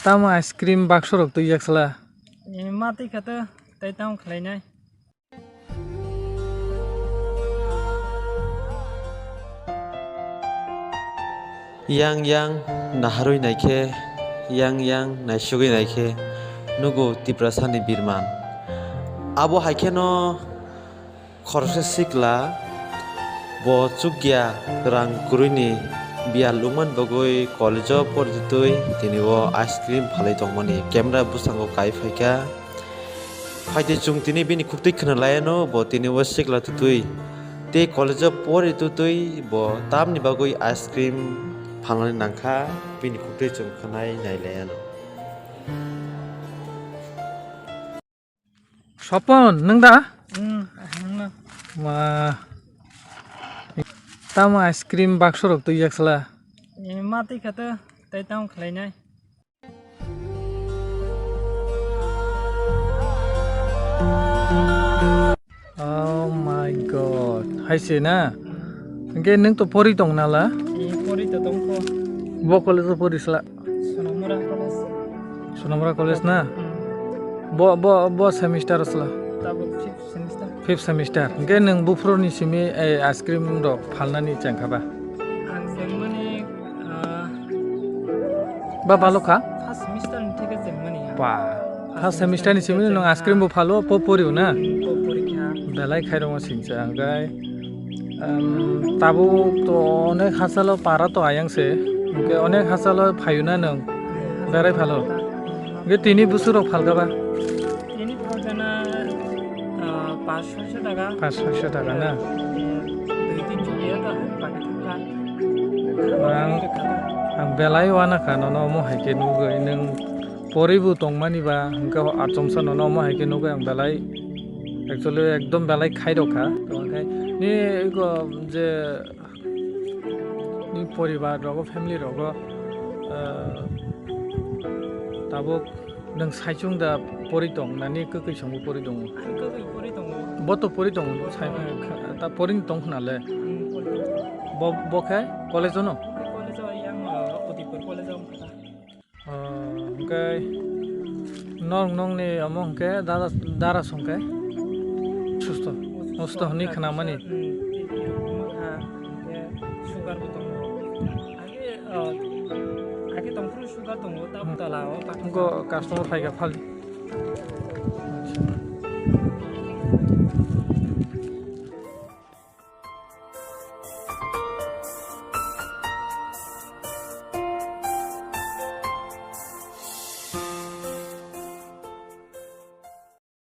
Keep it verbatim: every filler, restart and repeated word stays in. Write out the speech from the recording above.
Tamo ice cream bakso rok twi yak sla? Eh, ma twi kha to, tei tamo khlai nai. Yang yang naharwi naikhe, yang yang naisugwi naikhe, nugo Tiprasani birman. Abo haikheno khoroksa sikla, bo chukya rang kwrwini biyal wngmani bagwi college-o poritwi tini o ice cream phalwi tongmani camera bwskango kai phaikha. Phaidi chwng tini bini khuktwi khwnalaiano bo tini o sikla twtwi tei college-o pori twtwi bo tamni bagwi ice cream phalnani nangkha bini khuktwi chwng khwnai nailaiano. Sopon, nwng da? Hmm, nwngno. Ma, tamo ice cream bakso rok twi yak sla? Eh, ma twi kha to, tei tamo khlai nai. Oh my God. Hai se na? Hwnkhe nwng to pori tong nala? Ee, pori to tong kho. Bo college o pori sla? Sonamura College. Sonamura College na? Hmm. Bo, bo, bo semester sla? Tabuk fifth semester. Fifth semester. Hwnkhe nwng buphuru ni simi, eh, ice cream rok phalnani chengkha ba? Ang chengmani, ah, ba balo kha? First semester ni theke chengmani ang. Ba. First semester ni simi nwng ice cream bo phalo, po poriu na? Hmm, po pori kha. Belai khairokma singcha hwnkhe. Em, tabuk to onek hachalo para to ayang se, hwnkhe onek hachalo phaiyu na nwng berai phalo? Hwnkhe tini busurok phalkha ba? Tini phalkha na, ah, paanch soisho taka. Paanch soisho taka na? Dui tin chuli ya to, baki thangkha. Ang, ang belai wana kha nono omo hai khe nugwi nwng poribu tongmani ba, hwnkhe achomsa nono omo hai khe nugwi ang belai, actually ekdom belai khairokha. Tongkhe ni iko je ni poribar rogo, family rogo, ah, tabuk nwng saichung da pori tong nani kwkwi songbo pori tongo? Ang kwkwi pori tongo. Bo to pori tongo, sai, ta porini tong khna le. Hmm, pori tongo. Bo, bo khe college-o no? Bo khe college-o, yang, ah, Udipur college-o wngkha. Ah, hwnkhe nong nongni omo hwnkhe dada, dara songkhe susto, susto hwnwi khwnamani. Hmm, T B rok wngkha, hwnkhe sugar bo tongo. Age, ah, age tongphuru sugar tongo, tabuk tola o. Wngkha customer phaikha phali.